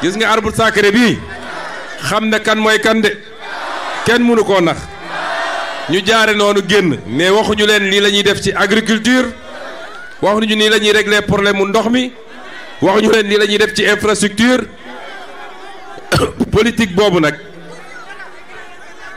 gis nga arbre sacré bii xam na kan mooy kan de kenn mënu koo nax ñu jaare noonu génn mais waxuñu leen lii la ñuy def ci agriculture waxuñu nii la ñuy régler problème mu ndox mi waxuñu leen lii la ñuy def ci infrastructure politique boobu nag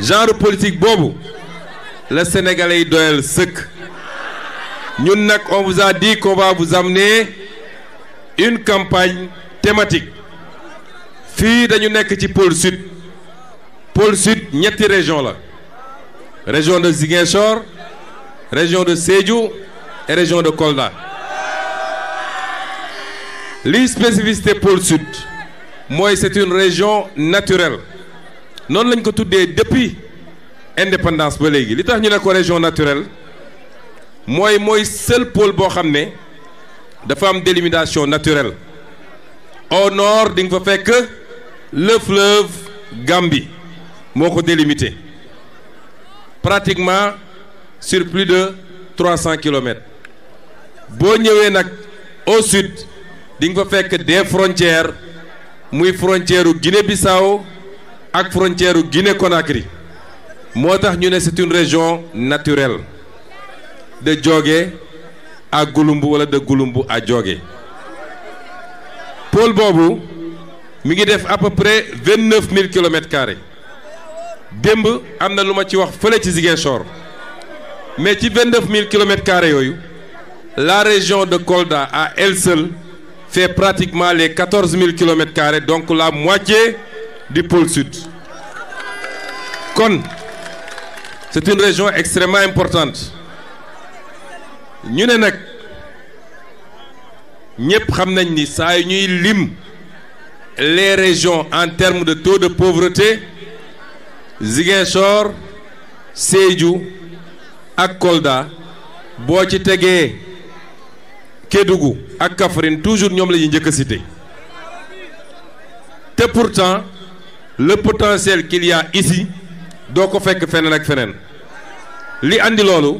genre politique boobu la Sénégalais yi doyal sëkk ñun nag on vous a dit qu'on va vous amener une campagne thématique fii dañu nekk ci pôle sud ñetti région la région de Ziguinchor région de Sédhiou et région de Kolda li spécificité pôle sud mooy c'est une région naturelle noonu lañ ko tuddee depuis indépendance ba léegi li tax ñu ne ko région naturelle mooy seul pôle boo xam ne dafa am délimitation naturelle au nord di nga fa fekk le fleuve Gambie moo ko délimité pratiquement sur plus de 300 kilomètres boo ñëwee nag au sud di nga fa fekk des frontières muy frontière u Guinée-Bissau ak frontière u Guinée-Conakry moo tax ñu ne c'est une région naturelle de Diogué à Gouloumbou wala de Gouloumbou à Diogué pôle boobu mi ngi def à peu près 29 000 kilomètres carrés démb am na lu ma ci wax fële ci Ziguinchor mais ci 29 000 kilomètres carrés yooyu la région de Kolda à elle seule fait pratiquement les 14 000 kilomètres carrés donc la moitié du pôle sud kon c'est une région extrêmement importante ñu ne nag ñëpp xam nañ ni saa yu ñuy lim les régions en termes de taux de pauvreté Ziguinchor Sédhiou ak Kolda boo ci tegee Kédougou ak Kaffrine toujours ñoom la ñuy njëkk a cité te pourtant le potentiel qu'il y a ici doo ko fekk feneen ak feneen li andi loolu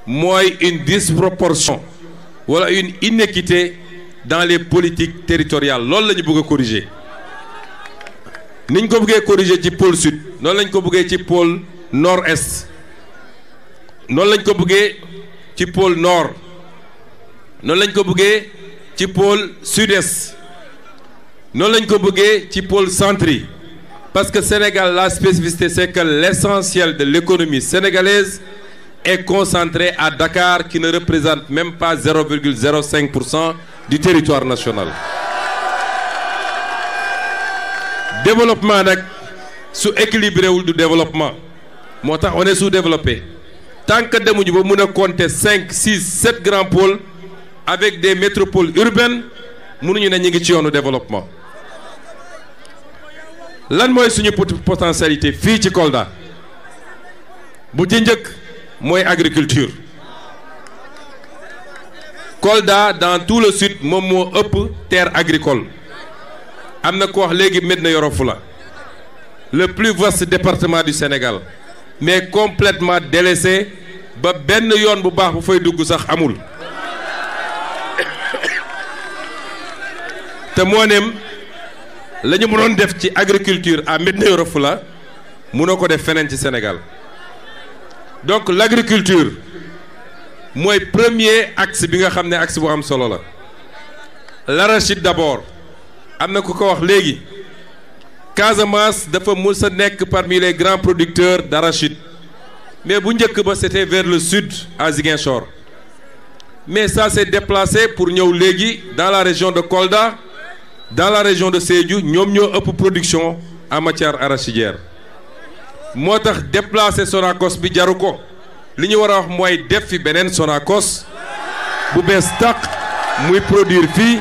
mooy une disproportion wala une inéquité dans les politiques territoriales loolu la ñu bëgg a corriger niñ ko bëggee corriger ci pôle sud noonu lañ ko bëggee ci pôle nord-est noonu lañ ko bëggee ci pôle nord noonu lañ ko bëggee ci pôle sud-est noonu lañ ko bëggee ci pôle centre yi parce que Sénégal la spécificité c'est que l'essentiel de l'économie sénégalaise est concentré à Dakar qui ne représente même pas 0,05% du territoire national développement nag su équilibré wul du développement moo tax on est sous-développé tant que demuñu ba mun a compter 5 6 7 grands pôles avec des métropoles urbaines mënuñu ne ñu ngi ci yoonu développement lan mooy suñu potentialité fii ci Kolda bu ci njëkk mooy agriculture Kolda dans tout le sud moom moo ëpp terre agricole am na ko wax léegi Médina Yoro Foulah le plus vaste département du Sénégal mais complètement délaissé ba benn yoon bu baax bu fay dugg sax amul te moo neem la ñu mënoon def ci agriculture à Médina Yoro Foulah mënoo ko def feneen ci Sénégal donc l'agriculture mooy premier axe bi nga xam ne axe bu am solo la l'arachide d'abord am na ku ko wax léegi Casamance dafa mës a nekk parmi les grands producteurs d'arachide mais bu njëkk ba c'était vers le sud à Ziguinchor mais ça s'est déplacé pour ñëw léegi dans la région de Kolda dans la région de Sédhiou ñoom ñoo ëpp production en matière arachidière moo tax déplacer Sonacos bi jaru ko li ñu war a wax mooy def fi beneen Sonacos bu bees tàq muy produire fii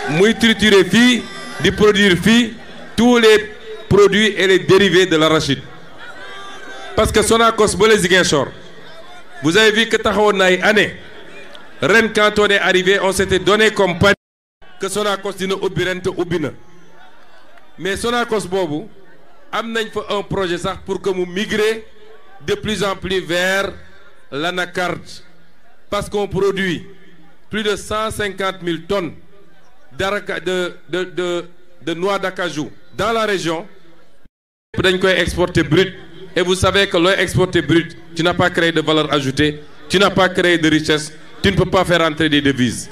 muy triturer fii di produire fii tous les produits et les dérivés de l'arachide parce que Sonacos ba les Ziguinchor vous avez vu que taxawoon na ay années ren quand on est arrivé on s'était donné comme pari que Sonacos dina ubbi ren te ubbi na mais Sonacos boobu am nañ fa un projet sax pour que mu migrer de plus en plus vers l'anacarde parce qu'on produit plus de 150 000 tonnes de noix d'acajou dans la région dañ koy exporter brut et vous savez que looy exporter brut tu n'as pas créé de valeur ajoutée, tu n'as pas créé de richesse, tu ne peux pas faire entrer des devises.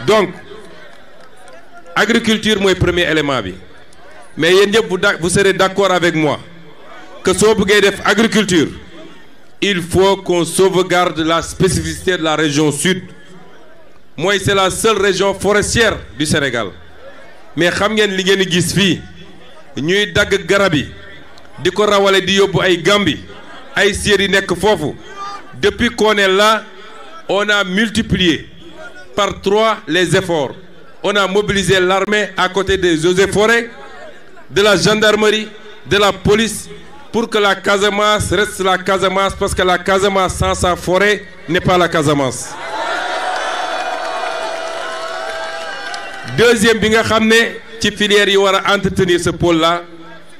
Donc agriculture mooy premier élément bi mais yéen ñëpp vous serez d'accord avec moi que soo bëggee def agriculture il faut qu'on sauvegarde la spécificité de la région sud. Moi c'est la seule région forestière du Sénégal mais xam ngeen li ngeen di gis fii ñuy dagg garab yi di ko rawale di yóbbu ay Gambie ay séeri nekk foofu depuis qu'on est là on a multiplié par 3 les efforts. On a mobilisé l'armée à côté des eaux et forêts, de la gendarmerie, de la police pour que la Casamance reste la Casamance parce que la Casamance sans sa forêt n'est pas la Casamance. Deuxième bi nga xam ne ci filière yi war a entretenir ce pôle-là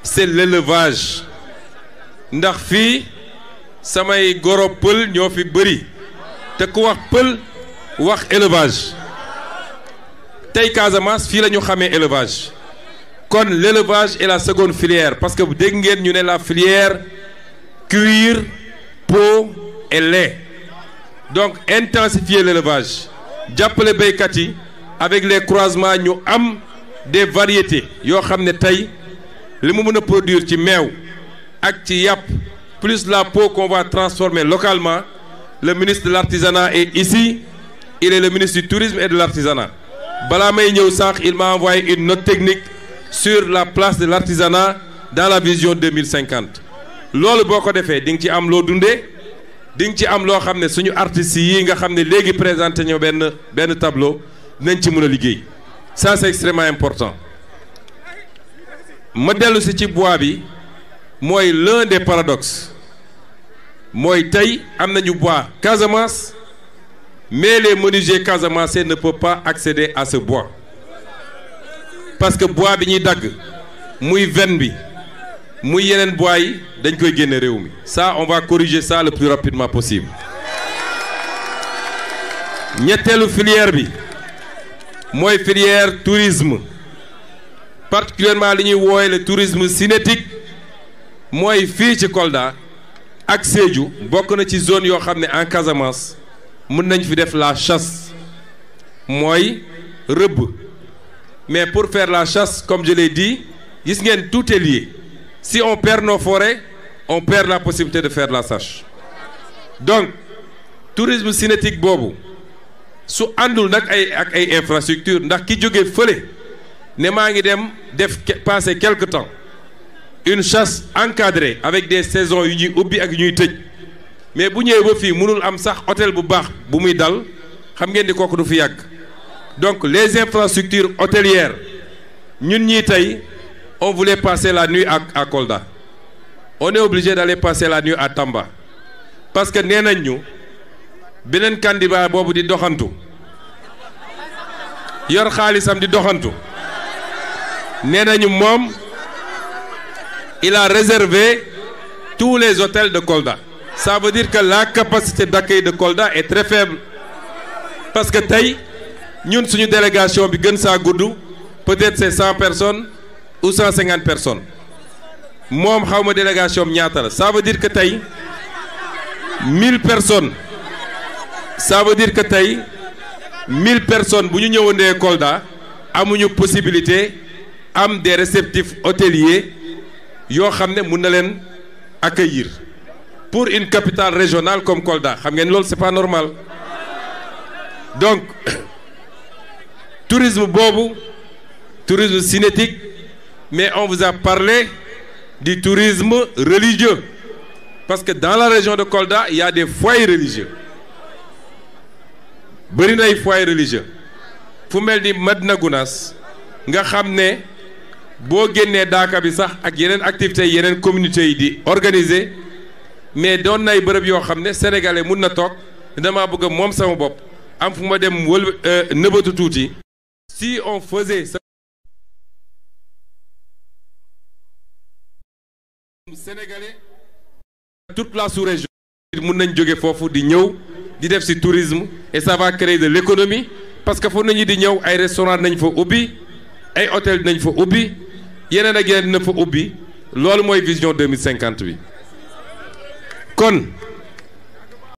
c'est l'élevage ndax fii samay goro pël ñoo fi bëri te ku wax pël wax élevage tey Casamance fii la ñu xamee élevage kon l'élevage est la seconde filière parce que dégg ngeen ñu ne la filière cuir, peau et lait donc intensifier l'élevage jàppale béykat yi avec les croisements ñu am des variétés yoo xam ne tey li mu mën a produire ci meew ak ci yàpp plus la peau qu'on va transformer localement. Le ministre de l'artisanat est ici, il est le ministre du tourisme et de l'artisanat. Balaa may ñëw sànq il m'a envoyé une note technique sur la place de l'artisanat dans la vision 2050 loolu boo ko defee di nga ci am loo dundee di nga ci am loo xam ne suñu artistes yi nga xam ne léegi présenté ñoo benn tableau nañ ci mën a liggéey ça c'est extrêmement important. ma dellu si ci bois bi mooy l'un des paradoxes mooy tey am nañu bois Casamance mais les menuisiers casamançais ne peuvent pas accéder à ce bois parce que bois bi ñuy dagg muy veine bi muy yeneen bois yi dañ koy génne réew mi ça on va corriger ça le plus rapidement possible. ñetteelu filière bi mooy filière tourisme particulièrement li ñuy woowe le tourisme cinétique mooy fii ci Kolda ak Sédhiou bokk na ci zone yoo xam ne en Casamance mën nañ fi def la chasse mooy rëbb mais pour faire la chasse comme je l'ai dit gis ngeen tout est lié si on perd nos forêts on perd la possibilité de faire la chasse donc tourisme cinétique boobu su àndul nag ak ay infrastructure ndax ki jóge fële ne maa ngi dem def passer quelque temps une chasse encadrée avec des saisons yu ñuy ubbi ak yu ñuy tëj mais bu ñëwee ba fii mënul am sax hôtel bu baax bu muy dal xam ngeen ni kooku du fi yàgg donc les infrastructures hôtelières ñun ñii tey on voulait passer la nuit à Kolda on est obligé d'aller passer la nuit à Tamba parce que nee nañ ñu beneen candidat boobu di doxantu yor xaalisam di doxantu nee nañu moom il a réservé tous les hôtels de Kolda ça veut dire que la capacité d'accueil de Kolda est très faible parce que tey ñun suñu délégation bi gën saa gudd peut-être c'est 100 personnes ou 150 personnes moom xawma délégation bi ñaata la ça veut dire que tey 1000 personnes ça veut dire que tey 1000 personnes bu ñu ñëwandee Kolda amuñu possibilité am des réceptifs hôteliers yoo xam ne mun na leen accueillir pour une capitale régionale comme Kolda xam ngeen loolu c'est pas normal donc tourisme boobu tourisme cinétique mais on vous a parlé du tourisme religieux parce que dans la région de Kolda il y a des foyers religieux bëri na ay foyers religieux fu mel ni Madina Gounass nga xam ne boo génnee daaka bi sax ak yeneen activités yeneen communautés yi di organiser mais doon nay bërëb yoo xam ne sénégalais mun na toog damaa bëgg moom sama bopp am fu ma dem nëbatu tuuti si on faisait ça sénégalais toute la sous-région mun nañ jóge foofu di ñëw di def ci tourisme et ça va créer de l'économie parce que foofu nañu di ñëw ay restaurant nañ fa ubbi ay hôtel dinañ fa ubbi yeneen ak yeneen dina fa ubbi loolu mooy vision 2050 bi kon